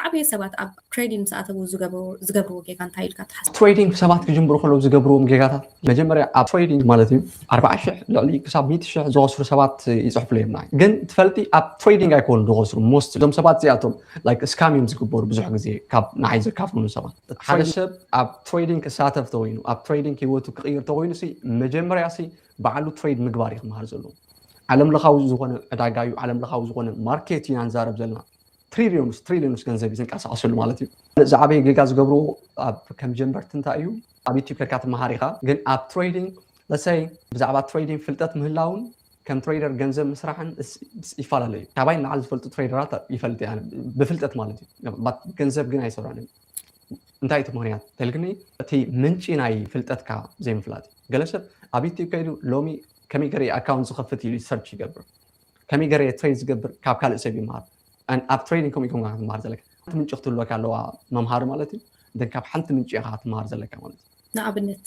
ዓበየ ሰባት ኣብ ትሬዲንግ ምስ ኣተዉ ዝገብርዎ ጌጋ እንታይ ኢልካ ትሓስብ? ትሬዲንግ ሰባት ክጅምሩ ከለዉ ዝገብርዎም ጌጋታት፣ መጀመርያ ኣብ ትሬዲንግ ማለት እዩ ኣርባዓ ሽሕ ልዕሊ ክሳብ ሚእቲ ሽሕ ዝኸስሩ ሰባት ይፅሕፉለይ እዮም። ግን ትፈልጢ ኣብ ትሬዲንግ ኣይኮኑ ዝኸስሩ። ሞስት እዞም ሰባት እዚኣቶም ላይክ ስካም እዮም ዝግበሩ ብዙሕ ግዜ ካብ ንዓይ ዘካፍሉኒ ሰባት። ሓደ ሰብ ኣብ ትሬዲንግ ክሳተፍ ተኮይኑ፣ ኣብ ትሬዲንግ ህይወቱ ክቕይር ተኮይኑ ሲ መጀመርያ ሲ ባዕሉ ትሬድ ምግባር እዩ ክመሃር ዘለዎ። ዓለም ለኻዊ ዝኾነ ዕዳጋ እዩ፣ ዓለም ለኻዊ ዝኾነ ማርኬት ኢና ንዛረብ ዘለና። ትሪሊዮንስ ትሪሊዮንስ ገንዘብ እዩ ዝንቀሳቀሰሉ ማለት እዩ። ዝዓበየ ጌጋ ዝገብርዎ ኣብ ከም ጀንበርቲ እንታይ እዩ፣ ኣብ ዩቲብ ከድካ ትመሃር ኢኻ፣ ግን ኣብ ትሬዲንግ ለሰይ ብዛዕባ ትሬዲንግ ፍልጠት ምህላውን ከም ትሬደር ገንዘብ ምስራሕን ይፈላለዩ። ካባይ ንላዕሊ ዝፈልጡ ትሬደራት ይፈልጥ እየ ብፍልጠት ማለት እዩ። ገንዘብ ግን ኣይሰራን እዩ። እንታይ እቲ ምክንያት ተልክኒ፣ እቲ ምንጪ ናይ ፍልጠትካ ዘይምፍላጥ እዩ። ገለ ሰብ ኣብ ዩቲብ ከይዱ ሎሚ ከመይ ገረ ኣካውንት ዝኸፍት ኢሉ ሰርች ይገብር፣ ከመይ ገረ ትሬድ ዝገብር ካብ ካልእ ሰብ ይመሃር። ኣብ ትሬዲንግ ከምኡ ኢኮንካ ክትመሃር ዘለካ፣ ሓንቲ ምንጪ ክትህልወካ ኣለዋ መምሃሪ ማለት እዩ። ደን ካብ ሓንቲ ምንጪ ኢኻ ክትመሃር ዘለካ ማለት እዩ። ንኣብነት